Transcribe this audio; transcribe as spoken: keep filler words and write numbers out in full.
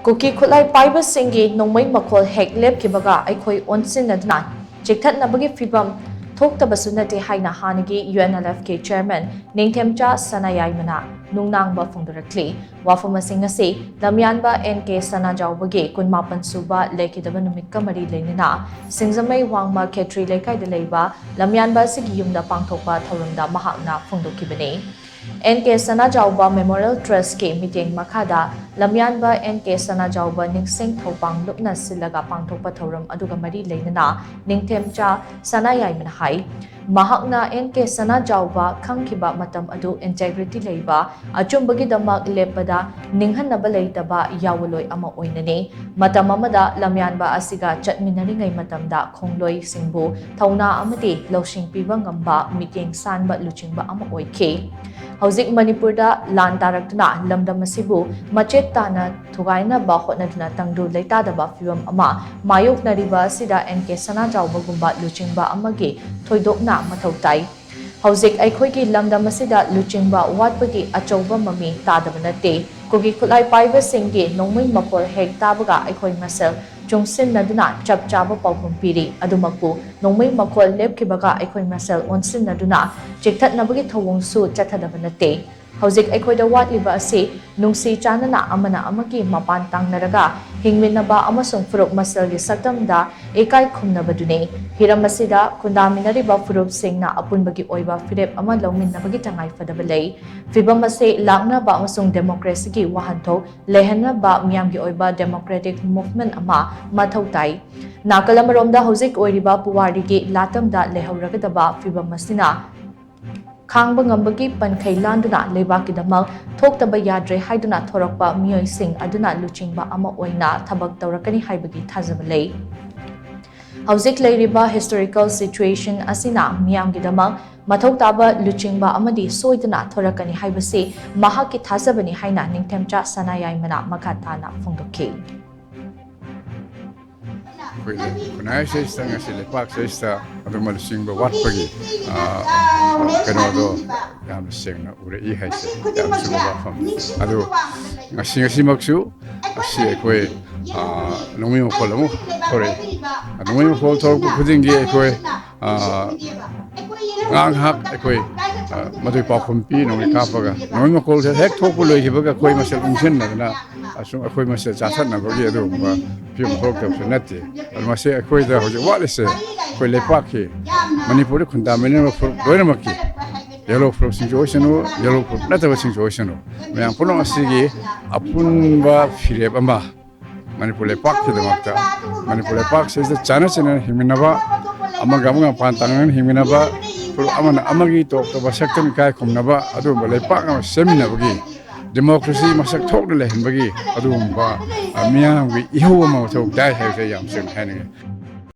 ꯀꯨꯀꯤ ꯈꯨꯠꯂꯥꯏ ꯄꯥꯏꯕꯁꯤꯡꯒꯤ ꯅꯣꯡꯃꯩ ꯃꯈꯣꯜ ꯍꯦꯛ ꯂꯦꯞꯈꯤꯕꯒ ꯑꯩꯈꯣꯏ ꯑꯣꯟꯁꯤꯟꯅꯗꯨꯅ ꯆꯤꯛꯊꯠꯅꯕꯒꯤ ꯐꯤꯕꯝ ꯊꯣꯛꯇꯕꯁꯨ ꯅꯠꯇꯦ ꯍꯥꯏꯅ ꯍꯥꯟꯅꯒꯤ UNLFꯀꯤ chairman ꯅꯤꯡꯊꯦꯝꯆꯥ ꯁꯅꯥꯌꯥꯏꯃꯅ ꯅꯨꯡꯅꯥꯡꯕ ꯐꯣꯡꯗꯣꯔꯛꯂꯤ꯫ ꯋꯥꯐꯝ ꯑꯁꯤ ꯉꯁꯤ ꯂꯝꯌꯥꯟꯕ N K ꯁꯅꯥꯖꯥꯎꯕꯒꯤ ꯀꯨꯟꯃꯥꯄꯟ ꯁꯨꯕ ꯂꯩꯈꯤꯗꯕ ꯅꯨꯃꯤꯠꯀ ꯃꯔꯤ ꯂꯩꯅꯅ ꯁꯤꯡꯖꯃꯩ ꯋꯥꯡꯃ ꯈꯦꯇ꯭ꯔꯤ ꯂꯩꯀꯥꯏꯗ ꯂꯩꯕ ꯂꯝꯌꯥꯟꯕ ꯑꯁꯤꯒꯤ ꯌꯨꯝꯗ ꯄꯥꯡꯊꯣꯛꯄ ꯊꯧꯔꯝꯗ ꯃꯍꯥꯛꯅ ꯐꯣꯡꯗꯣꯛꯈꯤꯕꯅꯤ꯫ N K ꯁꯅꯥꯖꯥꯎꯕ Memorial Trustꯀꯤ ꯃꯤꯠꯌꯦꯡ ꯃꯈꯥꯗ ꯂꯝꯌꯥꯟꯕ N K ꯁꯅꯥꯖꯥꯎꯕ ꯅꯤꯡꯁꯤꯡ ꯊꯧꯄꯥꯡ ꯂꯨꯞꯅ ꯁꯤꯜꯂꯒ ꯄꯥꯡꯊꯣꯛꯄ ꯊꯧꯔꯝ ꯑꯗꯨꯒ ꯃꯔꯤ ꯂꯩꯅꯅ ꯅꯤꯡꯊꯦꯝꯆꯥ ꯁꯅꯥꯌꯥꯏꯃꯅ ꯍꯥꯏ, ꯃꯍꯥꯛꯅ N K ꯁꯅꯥꯖꯥꯎꯕ ꯈꯪꯈꯤꯕ ꯃꯇꯝ ꯑꯗꯨ integrity ꯂꯩꯕ, ꯑꯆꯨꯝꯕꯒꯤꯗꯃꯛ ꯂꯦꯞꯄꯗ ꯅꯤꯡꯍꯟꯅꯕ ꯂꯩꯇꯕ ꯌꯥꯑꯣꯟꯂꯣꯏ ꯑꯃ ꯑꯣꯏꯅꯅꯤ꯫ ꯃꯇꯝ ꯑꯃꯗ ꯂꯝꯌꯥꯟꯕ ꯑꯁꯤꯒ ꯆꯠꯃꯤꯟꯅꯔꯤꯉꯩ ꯃꯇꯝꯗ ꯈꯣꯡꯂꯣꯏꯁꯤꯡꯕꯨ ꯊꯧꯅꯥ ꯑꯃꯗꯤ ꯂꯧꯁꯤꯡ ꯄꯤꯕ ꯉꯝꯕ ꯃꯤꯠꯌꯦꯡ ꯁꯥꯟꯕ ꯂꯨꯆꯤꯡꯕ ꯑꯃ ꯑꯣꯏꯈꯤ꯫ ꯍꯧꯖꯤꯛ ꯃꯅꯤꯄꯨꯔꯗ ꯂꯥꯟ ꯇꯥꯔꯛꯇꯨꯅ ꯂꯝꯗꯝ ꯑꯁꯤꯕꯨ ꯃꯆꯦꯠ ꯇꯥꯅ ꯊꯨꯒꯥꯏꯅꯕ ꯍꯣꯠꯅꯗꯨꯅ ꯇꯪꯗꯨ ꯂꯩꯇꯥꯗꯕ ꯐꯤꯚꯝ ꯑꯃ ꯃꯥꯌꯣꯛꯅꯔꯤꯕ ꯑꯁꯤꯗ N K ꯁꯅꯥꯖꯥꯎꯕꯒꯨꯝꯕ ꯂꯨꯆꯤꯡꯕ ꯑꯃꯒꯤ ꯊꯣꯏꯗꯣꯛꯅ ꯃꯊꯧ ꯇꯥꯏ꯫ ꯍꯧꯖꯤꯛ ꯑꯩꯈꯣꯏꯒꯤ ꯂꯝꯗꯝ ꯑꯁꯤꯗ ꯂꯨꯆꯤꯡꯕ ꯋꯥꯠꯄꯒꯤ ꯑꯆꯧꯕ ꯃꯃꯤ ꯇꯥꯗꯕ ꯅꯠꯇꯦ꯫ ꯀꯨꯀꯤ ꯈꯨꯠꯂꯥꯏ ꯄꯥꯏꯕꯁꯤꯡꯒꯤ ꯅꯣꯡꯃꯩ ꯃꯈꯣꯜ ꯍꯦꯛ ꯇꯥꯕꯒ ꯑꯩꯈꯣꯏ ꯃꯁꯦꯜ ꯆꯨꯡꯁꯤꯟꯅꯗꯨꯅ ꯆꯞ ꯆꯥꯕ ꯄꯥꯎꯈꯨꯝ ꯄꯤꯔꯤ꯫ ꯑꯗꯨꯃꯛꯄꯨ ꯅꯣꯡꯃꯩ ꯃꯈꯣꯜ ꯂꯦꯞꯈꯤꯕꯒ ꯑꯩꯈꯣꯏ ꯃꯁꯦꯜ ꯑꯣꯟꯁꯤꯟꯅꯗꯨꯅ ꯆꯤꯛꯊꯠꯅꯕꯒꯤ ꯊꯧꯑꯣꯡꯁꯨ ꯆꯠꯊꯗꯕ ꯅꯠꯇꯦ꯫ ꯍꯧꯖꯤꯛ ꯑꯩꯈꯣꯏꯗ ꯋꯥꯠꯂꯤꯕ ꯑꯁꯤ ꯅꯨꯡꯁꯤ ꯆꯥꯟꯅꯅ ꯑꯃꯅ ꯑꯃꯒꯤ ꯃꯄꯥꯟ ꯇꯥꯡꯅꯔꯒ ꯍꯤꯡꯃꯤꯟꯅꯕ ꯑꯃꯁꯨꯡ ꯐꯨꯔꯨꯞ ꯃꯁꯦꯜꯒꯤ ꯁꯛꯇꯝꯗ ꯏꯀꯥꯏ ꯈꯨꯝꯅꯕꯗꯨꯅꯤ꯫ ꯍꯤꯔꯝ ꯑꯁꯤꯗ ꯈꯨꯟꯗꯥꯃꯤꯟꯅꯔꯤꯕ ꯐꯨꯔꯨꯞꯁꯤꯡꯅ ꯑꯄꯨꯟꯕꯒꯤ ꯑꯣꯏꯕ ꯐꯤꯔꯦꯞ ꯑꯃ ꯂꯧꯃꯤꯟꯅꯕꯒꯤ ꯇꯉꯥꯏꯐꯗꯕ ꯂꯩ꯫ ꯐꯤꯚꯝ ꯑꯁꯤ ꯂꯥꯛꯅꯕ ꯑꯃꯁꯨꯡ democracyꯒꯤ ꯋꯥꯍꯟꯊꯣꯛ ꯂꯩꯍꯟꯅꯕ ꯃꯤꯌꯥꯝꯒꯤ ꯑꯣꯏꯕ democratic movement ꯑꯃ ꯃꯊꯧ ꯇꯥꯏ꯫ ꯅꯥꯀꯜ ꯑꯃꯔꯣꯝꯗ ꯍꯧꯖꯤꯛ ꯑꯣꯏꯔꯤꯕ ꯄꯨꯋꯥꯔꯤꯒꯤ ꯂꯥꯇꯝꯗ ꯂꯩꯍꯧꯔꯒꯗꯕ ꯐꯤꯚꯝ ꯑꯁꯤꯅ ꯈꯥꯡꯕ ꯉꯝꯕꯒꯤ ꯄꯟꯈꯩ ꯂꯥꯟꯗꯨꯅ ꯂꯩꯕꯥꯛꯀꯤꯗꯃꯛ ꯊꯣꯛꯇꯕ ꯌꯥꯗ꯭ꯔꯦ ꯍꯥꯏꯗꯨꯅ ꯊꯣꯔꯛꯄ ꯃꯤꯑꯣꯏꯁꯤꯡ ꯑꯗꯨꯅ ꯂꯨꯆꯤꯡꯕ ꯑꯃ ꯑꯣꯏꯅ ꯊꯕꯛ ꯇꯧꯔꯛꯀꯅꯤ ꯍꯥꯏꯕꯒꯤ ꯊꯥꯖꯕ ꯂꯩ꯫ ꯍꯧꯖꯤꯛ ꯂꯩꯔꯤꯕ historical situation ꯑꯁꯤꯅ ꯃꯤꯌꯥꯝꯒꯤꯗꯃꯛ ꯃꯊꯧ ꯇꯥꯕ ꯂꯨꯆꯤꯡꯕ ꯑꯃꯗꯤ ꯁꯣꯏꯗꯅ ꯊꯣꯔꯛꯀꯅꯤ ꯍꯥꯏꯕꯁꯤ ꯃꯍꯥꯛꯀꯤ ꯊꯥꯖꯕꯅꯤ ꯍꯥꯏꯅ ꯅꯤꯡꯊꯦꯝꯆꯥ ꯁꯅꯥꯌꯥꯏꯃꯅ ꯃꯈꯥ ꯇꯥꯅ ꯐꯣꯡꯗꯣꯛꯈꯤ꯫ ꯑꯩꯈꯣꯏ ꯈꯨꯟꯅꯥꯏꯁꯤꯗ ꯉꯁꯤ ꯂꯩꯄꯥꯛꯁꯤꯗ ꯑꯗꯨꯝꯕ ꯂꯨꯆꯤꯡꯕ ꯋꯥꯠꯄꯒꯤ ꯀꯩꯅꯣꯗꯣ ꯌꯥꯝꯅ ꯁꯦꯡꯅ ꯎꯔꯛꯏ ꯍꯥꯏꯁꯦ ꯌꯥꯝ ꯆꯨꯝꯕ ꯋꯥꯐꯝꯅꯤ꯫ ꯑꯗꯨ ꯉꯁꯤ ꯉꯁꯤꯃꯛꯁꯨ ꯑꯁꯤ ꯑꯩꯈꯣꯏ, ꯑ, ꯅꯣꯡꯃꯩ ꯃꯈꯣꯜ ꯑꯃꯨꯛ ꯊꯣꯔꯛꯏ꯫ ꯅꯣꯡꯃꯩ ꯃꯈꯣꯜ ꯊꯣꯔꯛꯄ ꯈꯨꯗꯤꯡꯒꯤ ꯑꯩꯈꯣꯏ, ꯑ, ꯉꯥꯏꯍꯥꯛ ꯉꯥꯏꯍꯥꯛ ꯑꯩꯈꯣꯏ, ꯑ, ꯃꯗꯨꯒꯤ ꯄꯥꯎꯈꯨꯝ ꯄꯤ, ꯅꯣꯡꯃꯩ ꯀꯥꯞꯄꯒ꯫ ꯅꯣꯡꯃꯩ ꯃꯈꯣꯜꯁꯦ ꯍꯦꯛ ꯊꯣꯛꯄ ꯂꯣꯏꯈꯤꯕꯒ ꯑꯩꯈꯣꯏ ꯃꯁꯦꯜ ꯎꯪꯁꯤꯟꯅꯗꯅ ꯑꯁꯨꯝ ꯑꯩꯈꯣꯏ ꯃꯁꯦꯜ ꯆꯥꯊꯠꯅꯕꯒꯤ ꯑꯗꯨꯒꯨꯝꯕ ꯐꯤꯕꯝ ꯊꯣꯛꯂꯛꯇꯕꯁꯨ ꯅꯠꯇꯦ꯫ ꯑꯗꯨ ꯃꯁꯤ ꯑꯩꯈꯣꯏꯗ ꯍꯧꯖꯤꯛ ꯋꯥꯠꯂꯤꯁꯦ ꯑꯩꯈꯣꯏ ꯂꯩꯄꯥꯛꯀꯤ, ꯃꯅꯤꯄꯨꯔꯗ ꯈꯨꯟꯗꯥꯃꯤꯟꯅꯔꯤꯕ ꯐꯨꯔꯨꯞ ꯂꯣꯏꯅꯃꯛꯀꯤ, ꯌꯦꯜꯂꯣ ꯐꯨꯔꯨꯞꯁꯤꯡꯁꯨ ꯑꯣꯏꯁꯅꯨ, ꯌꯦꯜꯂꯣ ꯐꯨꯔꯨꯞ ꯅꯠꯇꯕꯁꯤꯡꯁꯨ ꯑꯣꯏꯁꯅꯨ, ꯃꯌꯥꯝ ꯄꯨꯝꯅꯃꯛ ꯑꯁꯤꯒꯤ ꯑꯄꯨꯟꯕ ꯐꯤꯔꯦꯞ ꯑꯃ ꯃꯅꯤꯄꯨꯔ ꯂꯩꯄꯥꯛꯀꯤꯗꯃꯛꯇ, ꯃꯅꯤꯄꯨꯔ ꯂꯩꯄꯥꯛꯁꯤꯗ ꯆꯥꯟꯅ ꯆꯥꯟꯅꯅ ꯍꯤꯡꯃꯤꯟꯅꯕ, ꯑꯃꯒ ꯑꯃꯒ ꯃꯄꯥꯟ ꯇꯥꯡꯅꯅ ꯍꯤꯡꯃꯤꯟꯅꯕ, ꯐꯨꯔꯨꯞ ꯑꯃꯅ ꯑꯃꯒꯤ ꯇꯣꯞ ꯇꯣꯞꯄ ꯁꯛꯇꯝ ꯏꯀꯥꯏ ꯈꯨꯝꯅꯕ ꯑꯗꯨꯒꯨꯝꯕ ꯂꯩꯄꯥꯛ ꯑꯃ ꯁꯦꯝꯃꯤꯟꯅꯕꯒꯤ, ꯗꯦꯃꯣꯀ꯭ꯔꯦꯁꯤ ꯃꯁꯛ ꯊꯣꯛꯅ ꯂꯩꯍꯟꯕꯒꯤ ꯑꯗꯨꯒꯨꯝꯕ, ꯑ, ꯃꯤꯌꯥꯝꯒꯤ ꯏꯍꯧ ꯑꯃ ꯃꯊꯧ ꯇꯥꯏ ꯍꯥꯏꯕꯁꯦ ꯑꯩ ꯌꯥꯝ ꯁꯦꯡꯅ ꯍꯥꯏꯅꯤꯡꯉꯤ꯫